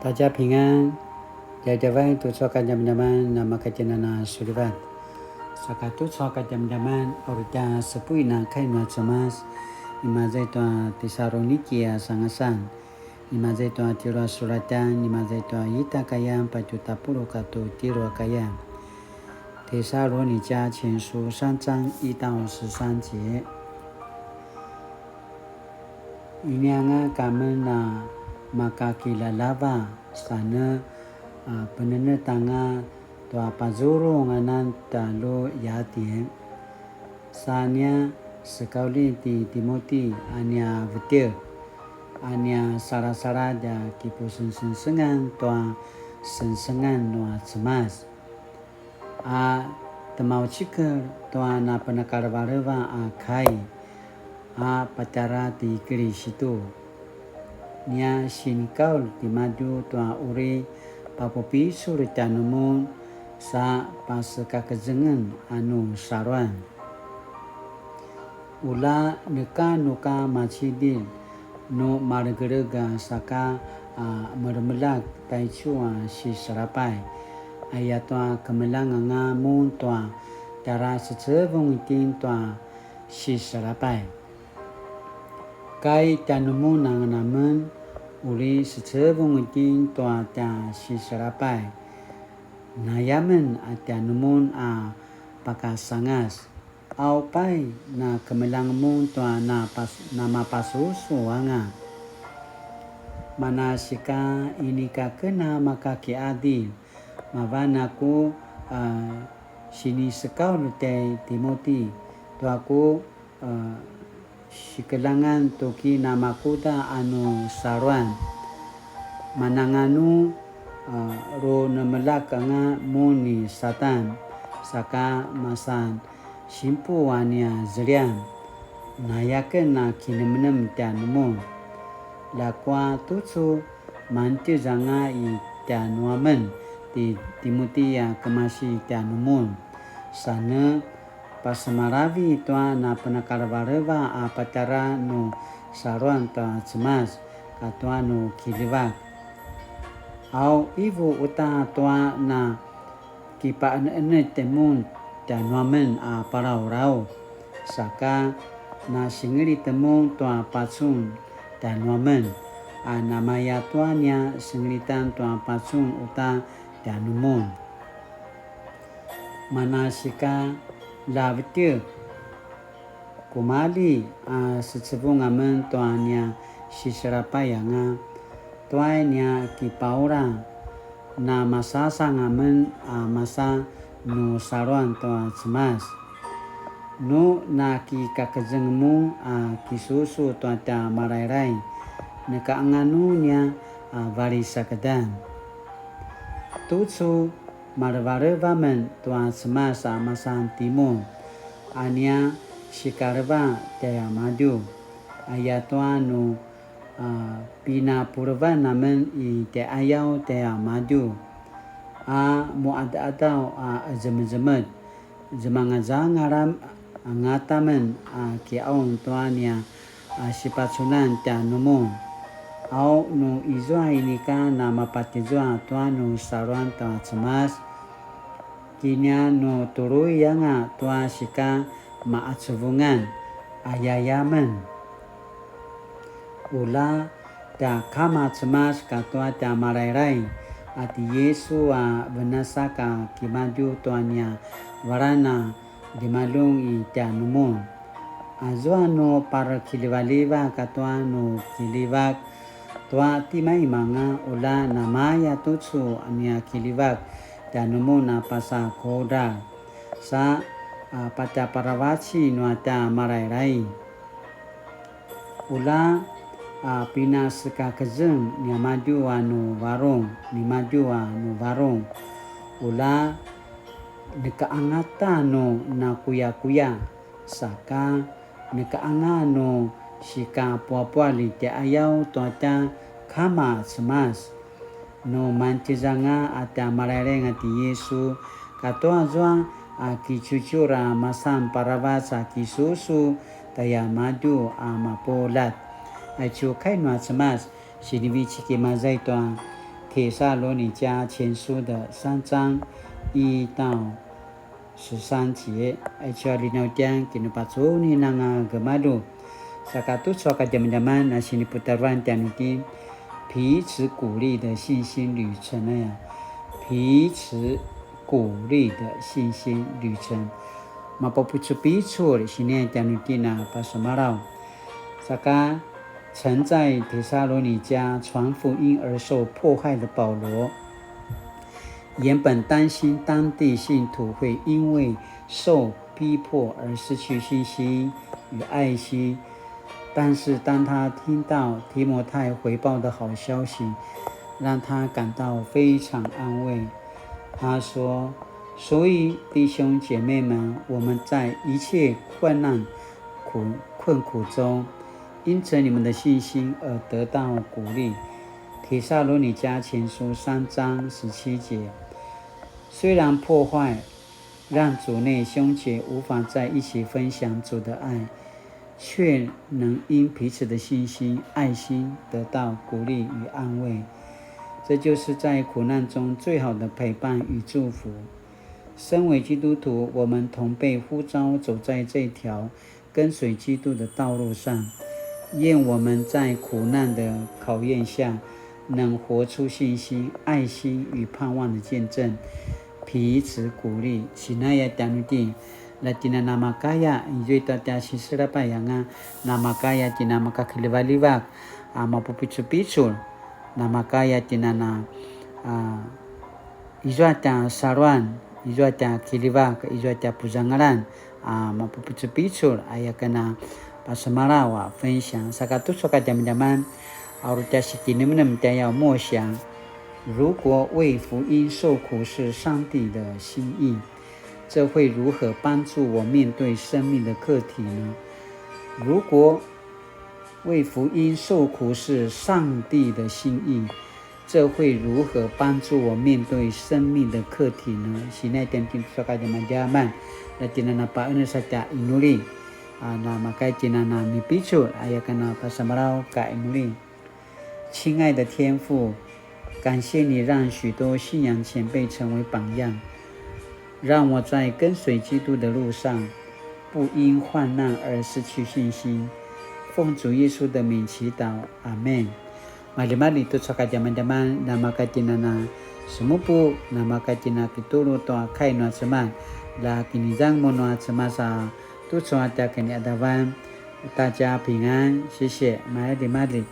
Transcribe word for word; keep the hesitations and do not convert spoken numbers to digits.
大家平安, djavadjavay tucu a kadjamadjaman na makatjinana sulivat. Saka tucu a kadjamadjaman, uri tja sepuin a kai nua Cemas, imaza i tua Tisaluniki a sangasan, imaza i tua tjelu a sulatjan, imaza i tua ita kayan, patju tapuluq katua tjelu a kayan. 帖撒罗尼迦前书三章一到十三节。 Inianga kamen a makakilalava, sa ne, a, penenetanga tua pazurung anan talu yatien. Sa nia sekaulin ti Timoti a nia vetjek, a nia salasaladj a kipusengsengsengan tua sengsengan nua Cemas. A temaucikel tua napenakalevaleva a kai a patjara ti Kilisitu. Nia sinikaul timadju tua uri papupicul tjanumun sa pasekakezengen a nu saluan. Ula neka nu ka macidilj nu malegeleg a saka a melemelak taicu a siselapay, ayatua kemeljang anga mun tua tjara secevung itjen tua siselapay. Kai tjanumun anga amen uri secevung itjen tua tja siselapay, nayamen a tjanumun a pakasangas. Au pai, na kemeljang mun tua na pas-, na mapasusu anga. Manasika inika ken a makakiadil, mavan a ku, a, sinisekaul tjai Timoti, tua ku, a, sikeljangan tu ki namakuda a nu saluan. Mananganu, a, ru nemelak anga mun ni Satan, saka masan simpu a nia zeljan, nayaken a kinemnem tjanumun. Ljakua tucu, mantjez anga i tjanuamen ti Timoti a kemasi tjanumun, sa ne pasemalavi tua napenakalevaleva a patjara nu saluan tua Cemas katua nu kiljivak. Au ivu uta tua na kipaqeneqenetj mun tjanuamen a palaulaw, saka na singelit mun tua pacun tjanuamen, a namaya tua nia sengelitan tua pacun uta tjanumun. Manasika lja vetjek, kumalji a secevung amen tua nia siselapay anga, tua nia kipaula, na masasang amen a masa nu saluan tua Cemas. Nu na kikakezeng mun a kisusu tua tja Malailai, neka anga nu nia a valisakedan. Tucu malevaleva men tua Cemas a masan timun, a nia sikaleva tjaimadju, ayatua nu, a, pinapulevan amen i tjaiqayaw tjaimadju, a muqadaqadaw a qezemezemetj, zemangazangal angata men a kiqaung tua nia a sipacunan tjanumun. Au nu izua inika na mapatizua tua nu saluan tua Cemas, kinia nu tului anga tua sika maqacuvungan, ayaya men. Ula tja Kama Cemas katua tja Malailai a ti Yisu a venasak a kimadju tua nia varan a djemaljun i tjanumun. Azua nu parekiljivaljivak katua nu kiljivak tua timaimanga, ula namaya tucu a nia kiljivak tjanumun a pasa kudral, sa, a, patjaparavaci nua tja Malailai. Ula, a, pinasekakezeng niamadju a nu varung, nimadju a nu varung. Ula neka angata nu nakuyakuya, saka neka anga nu sikapuapualj i tjaiqayaw tua tja Kama Cemas. Nu mantjez anga a tja Malailai a ti Yisu, katua zua a kitjutjur a masan paravac a kisusu tjaimadju a mapuljat. Aicu kai nua Cemas, sinivecik i maza i tua 帖撒罗尼迦前书的三章一到十三节。Aicu a linautjan kinupacunin anga gemalju. Saka tucu a kadjamadjaman a siniputaruan tjanuitjen 彼此鼓励的信心旅程 aya. 彼此鼓励的信心旅程. Mapupicupicul sini tjanuitjen a pasemalaw. Saka 曾在帖撒罗尼迦传福音而受迫害的保罗，原本担心当地信徒会因为受逼迫而失去信心与爱心，但是当他听到提摩太回报的好消息，让他感到非常安慰。他说：“所以，弟兄姐妹们，我们在一切患难、苦困苦中，因着你们的信心而得到鼓励。”帖撒罗尼迦前书三章十七节。虽然迫害让主内兄姐无法在一起分享主的爱，却能因彼此的信心、爱心得到鼓励与安慰。这就是在苦难中最好的陪伴与祝福。身为基督徒，我们同被呼召走在这条跟随基督的道路上。愿我们在苦难的考验下，能活出信心、爱心与盼望的见证，彼此鼓励。Sinaya tjanuitjen, la tjen a namakaya, izua tja siselapay anga, namakaya tjen a makakiljivakljivak, a mapupicupicul, namakaya tjen a, a, izua tja saluan, izua tja kiljivak, izua tja puzangalan, a mapupicupicul, aya ken a pasemalaw a 分享. Saka tucu a kadjamadjaman, a uri tja sikinemnem tjayau 默想. 如果为福音受苦是上帝的心意，这会如何帮助我面对生命的课题呢？如果为福音受苦是上帝的心意，这会如何帮助我面对生命的课题呢？Sinaya tjen tucu a kadjamadjaman, la tjen a napaqenetj a tja inuli, a, namakaya tjen a mipicul, aya ken a pasemalaw ka inuli. 亲爱的天父，感谢你让许多信仰前辈成为榜样，让我在跟随基督的路上不因患难而失去信心。奉主耶稣的名祈祷，阿们。Maljimalji tucu a kadjamadjaman, namakaya tjen a semupu, namakaya tjen a kitulu tua kai nua Cemas, la kinizang mun nua Cemas a tucu a tja kinaqadavan, 大家平安, 谢谢, maljimalji.